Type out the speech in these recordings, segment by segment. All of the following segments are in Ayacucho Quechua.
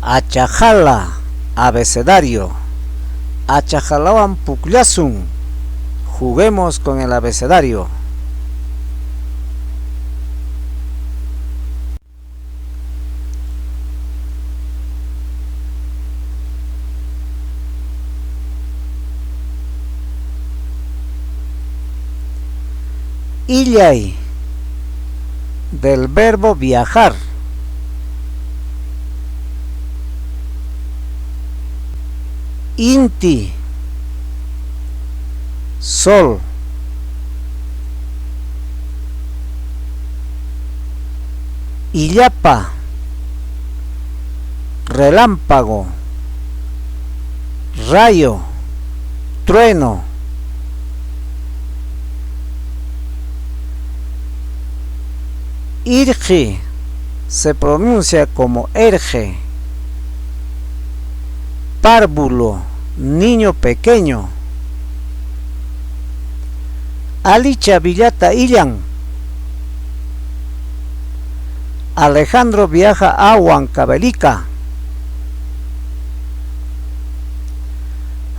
Achajala, abecedario. Achajalawan pukllasun. Juguemos con el abecedario. Illay, del verbo viajar. Inti, sol. Illapa, relámpago, rayo, trueno. Irgi se pronuncia como erge. Párvulo, niño pequeño. Alicha villata illan. Alejandro viaja a Huancavelica.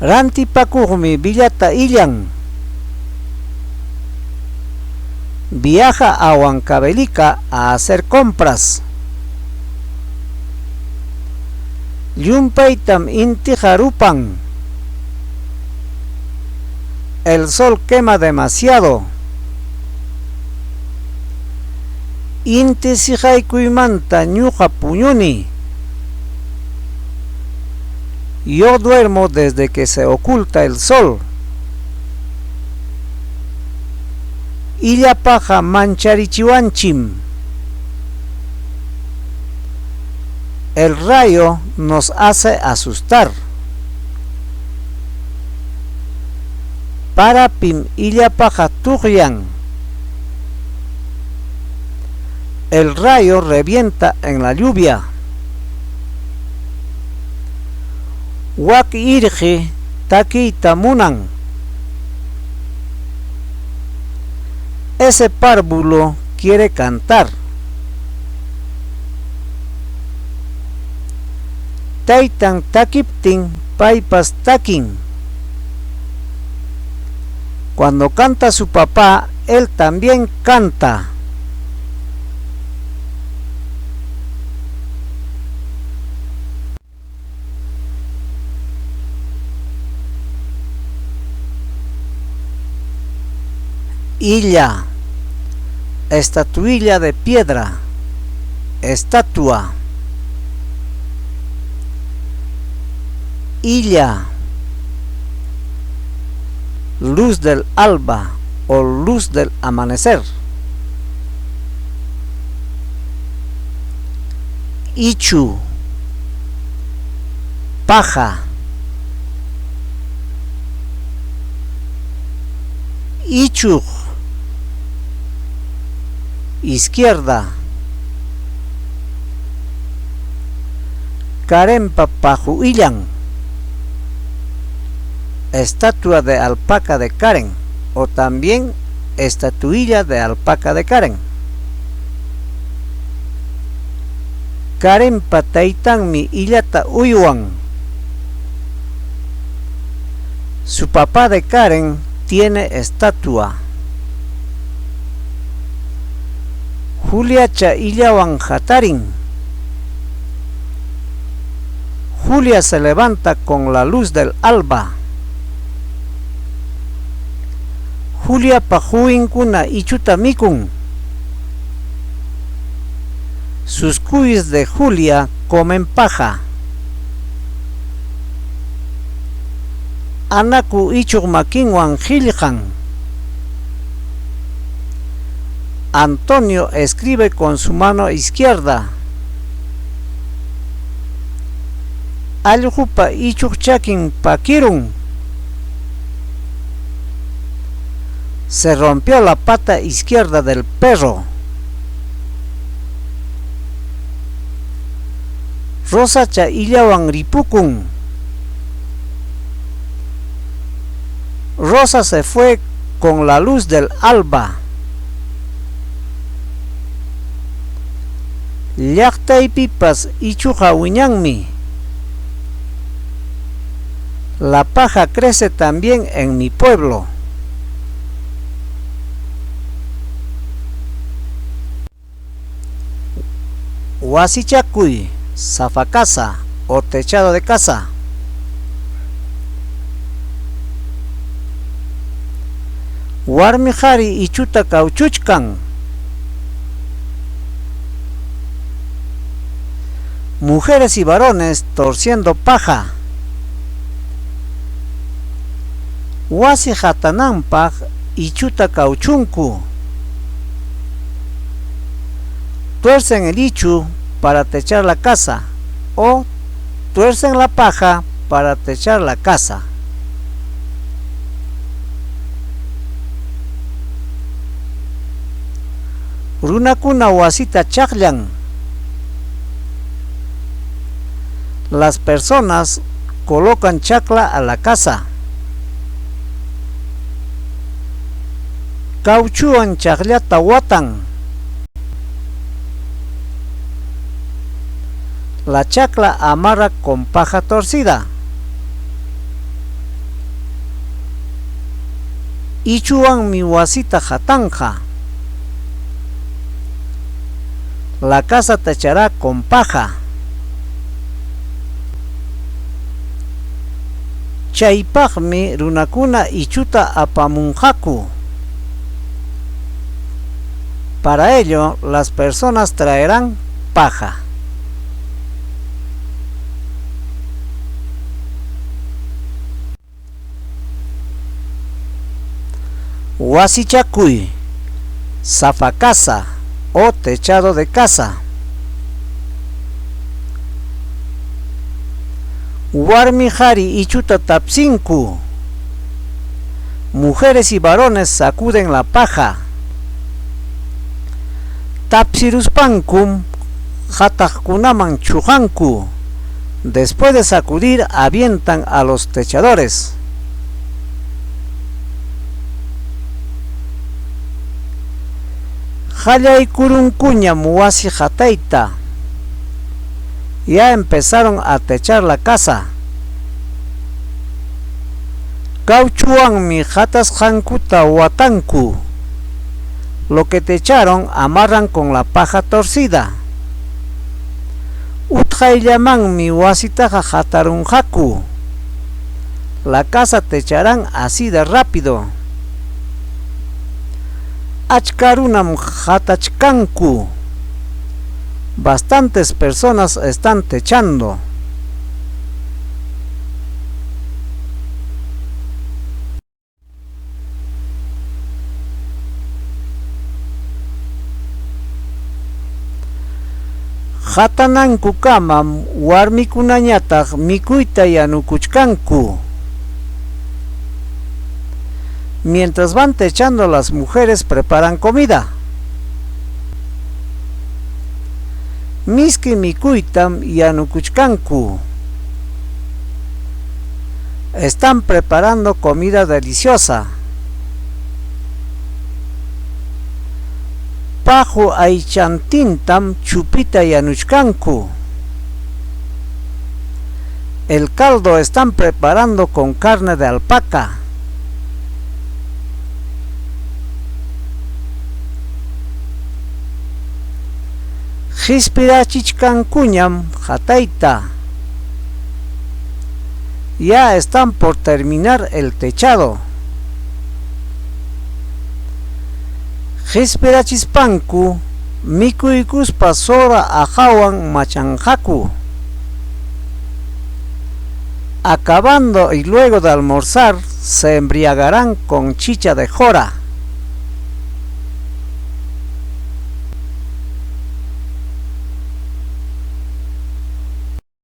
Rantipakuqmi villata illan. Viaja a Huancavelica a hacer compras. Llumpaytam intiqa rupan. El sol quema demasiado. Inti siqaykuymanta ñuqa puñuni. Yo duermo desde que se oculta el sol. Illapaqa mancharichiwanchim. El rayo nos hace asustar. Parapim illapaqa tuqyan. El rayo revienta en la lluvia. Wak irqi takiyta munan. Ese párvulo quiere cantar. Taytan takiptin paypas takin. Cuando canta su papá, él también canta. Illa, estatuilla de piedra, estatua. Illa, luz del alba o luz del amanecer. Ichu, paja. Ichuq, izquierda. Karenpa paqu illan. Estatua de alpaca de Karen, o también estatuilla de alpaca de Karen. Karenpa taytanmi illata uywan. Su papá de Karen tiene estatua. Juliacha illawan hatarin. Julia se levanta con la luz del alba. Juliapa quwinkuna ichuta mikun. Sus cuyes de Julia comen paja. Anaku ichuq makinwan qillqan. Antonio escribe con su mano izquierda. Allqupa ichuq chakin pakirun. Se rompió la pata izquierda del perro. Rosacha illawan ripukun. Rosa se fue con la luz del alba. Llaqtaypipas ichuqa wiñanmi. La paja crece también en mi pueblo. Wasichakuy, safacasa o techado de casa. Warmi qari ichuta kawchuchkan. Mujeres y varones torciendo paja. Wasi hatananpaq ichuta kawchunku. Tuercen el ichu para techar la casa o tuercen la paja para techar la casa. Runakuna wasita chaqllan. Las personas colocan chacla a la casa. Kawchuwan chaqllata watan. La chacla amarra con paja torcida. Ichuwanmi wasita hatanqa. La casa techará con paja. Chaypaqmi runakuna ichuta apamunqaku. Para ello, las personas traerán paja. Wasichakuy, safacasa o techado de casa. Warmi qari ichuta tapsinku. Mujeres y varones sacuden la paja. Tapsiruspankum hataqkunaman chuqanku. Después de sacudir avientan a los techadores. Qallaykurunkuñam wasi hatayta. Ya empezaron a techar la casa. Kawchuwanmi hatasqankuta watanku. Lo que techaron amarran con la paja torcida. Utqayllamanmi wasitaqa hatarunqaku. La casa techarán así de rápido. Achka runam hatachkanku. Bastantes personas están techando. Hatanankukamam warmikunañataq mikuyta yanukuchkanku. Mientras van techando, las mujeres preparan comida. Miski mikuytam yanukuchkanku. Están preparando comida deliciosa. Paqu aychantintam chupita yanuchkanku. El caldo están preparando con carne de alpaca. Qispirachichkankuñam hatayta. Ya están por terminar el techado. Qispirachispanku mikuykuspa sora aqhawan machanqaku. Acabando y luego de almorzar, se embriagarán con chicha de jora.